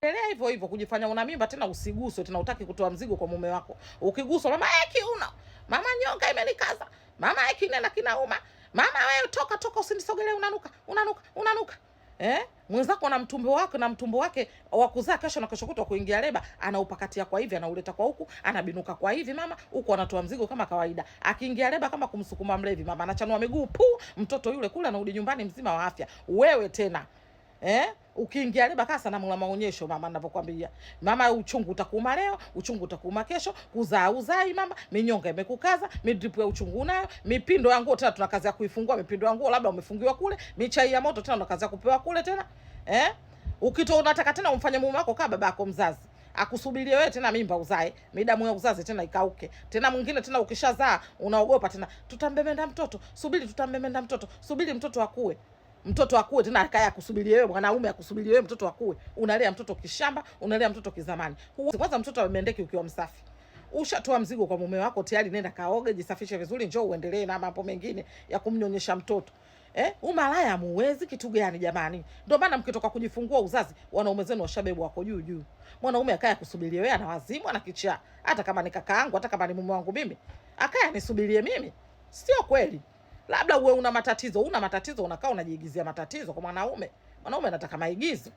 Endelea hivyo hivyo kujifanya una mimba tena, usiguswe tena, utaki kutoa mzigo kwa mume wako. Ukiguswa, mama kiuno, mama nyonga imenikaza, mama kinena kinauma, mama wewe toka toka, usinisogelee, unanuka unanuka unanuka. Eh? Mwenzako na mtumbo wake na mtumbo wake wa kuzaa kesho na kesho kutwa kuingia leba, anaupakatia kwa hivi, anauleta kwa huku, anabinuka kwa hivi mama, huku anatoa mzigo kama kawaida. Akiingia leba kama kumsukuma mlevi mama, anachanua miguu pu, mtoto yule kule anarudi nyumbani mzima wa afya. Wewe tena eh? Ukiingia leba kasa na mula maonyesho mama, ninavyokuambia mama, uchungu utakuuma leo, uchungu utakuuma kesho, kuzaa uzai mama, minyonga imekukaza, midripu ya uchungu unayo, mipindo ya nguo tena tuna kazi ya kuifungua mipindo ya nguo, labda umefungiwa kule, michai ya moto tena una kazi ya kupewa kule tena eh? Ukitoa unataka tena umfanye mume wako kama babako mzazi akusubirie wewe tena mimba uzae, midamu ya uzazi tena ikauke tena. Mwingine tena ukishazaa unaogopa tena, tutambemenda mtoto, subiri, tutambemenda mtoto, subiri mtoto akue mtoto akue tena akaya akusubirie wewe, mwanaume akusubirie wewe mtoto akue. Unalea mtoto kishamba, unalea mtoto kizamani. Kwanza mtoto amendeki ukiwa msafi. Ushatoa mzigo kwa mume wako tayari, nenda kaoge, jisafishe vizuri, njoo uendelee na mambo mengine ya kumnyonyesha mtoto. Eh, umalaya muwezi kitu gani jamani? Ndio maana mkitoka kujifungua uzazi, wanaume zenu washabebwa wako juu juu. Mwanaume akaya kusubirie wewe, ana wazimu, ana kichaa. Hata kama ni kakaangu, hata kama ni mume wangu mimi, akaya nisubirie mimi. Sio kweli. Labda uwe una matatizo, una matatizo unakaa unajiigizia matatizo kwa mwanaume. Mwanaume anataka maigizo.